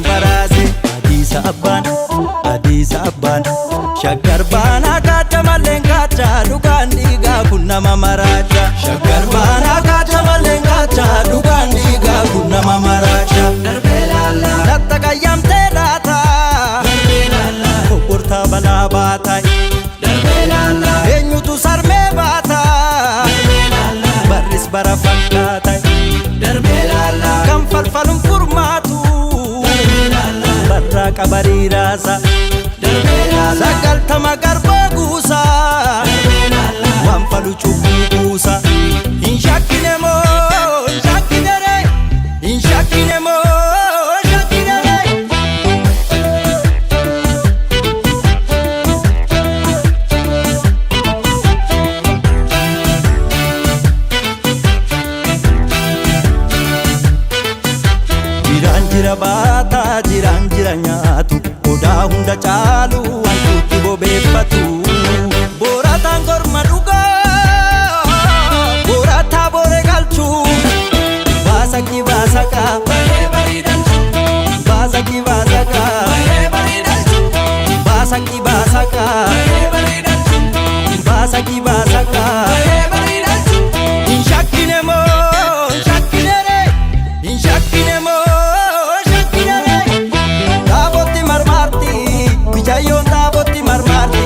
baraase. Hadiisa abbaan, hadiisa abbaan, shaggar baanaa kaacha malleen kaacha dhugaan dhiigaa kun nama maraacha. Shaggar baanaa kaacha malleen kaacha dhugaan dhiigaa kun nama maraacha. Latta qayyamtee laata, kokkortaa balaa baata. Eenyutu sarmee baata, barris bara fakkaata. Kan falfaluun furmaatu, barraa qabarii raasa. 90 garbaa guusa, waan falu cubbuu kuusa. Hin shakkine moo hin shakkine ree, hin shakkine moo hin shakkine ree. Jiraan jira baataa, jiraan jira nyaatu, odaa hunda caalu wantuutti bobeeffatu. Boorataan korma dhugaa, boorataa boore galchuu, baasaqii baasaqaa, baasaqii baasaqaa, baasaqii baasaqaa, baasaqii baasaqaa. Hin shakkine moo hin shakkine ree, hin shakkine moo hin shakkine ree. Taabotti marmaarti, mijayyoon taabotti marmaarti,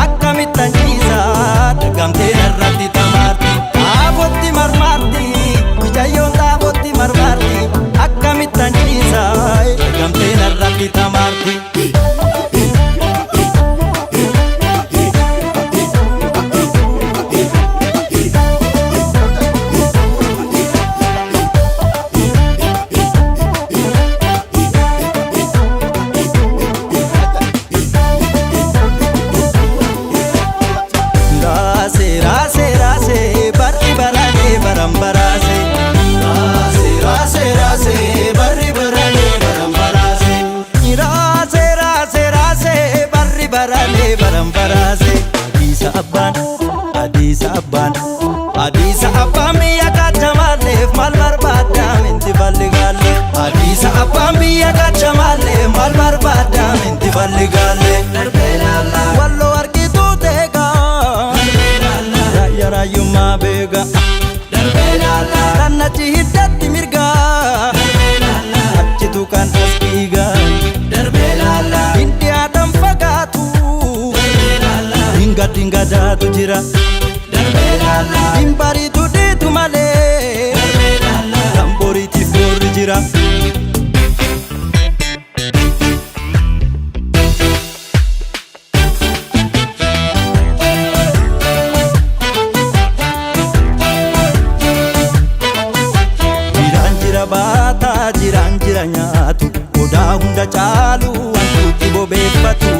akkamittan ciisa dagamtee narratti tamaarti. Taabotti marmaarti, mijayyoon taabotti marmaarti, akkamittan ciisa dagamtee narratti tamaarti. Raase raase raase barri baranee baran baraase. Raase raase raase barri baranee baran baraase. Raase raase raase barri baranee baran baraase. Hadiisa abbaan, hadiisa abbaan, hadiisa abbaan biyya kacha maalleef maal barbaadda minti balli gaalle. Hadiisa abbaan biyya kacha maalleef maal barbaadda minti balli gaalle. Walloo argituu teegaa. Raayyaa raayyummaa beeka. Tannachi hiddatti mirga. Achitu kan as dhiiga. Hin dhiyaatan fagaatu. Dinga dinga daatu jira. Hin bariitu dhiitu malee. Kan boriitiif boorri jira. Jiraan jira baataa, jiraan jira nyaatu, odaa hunda caalu wantuutti bobeeffatu.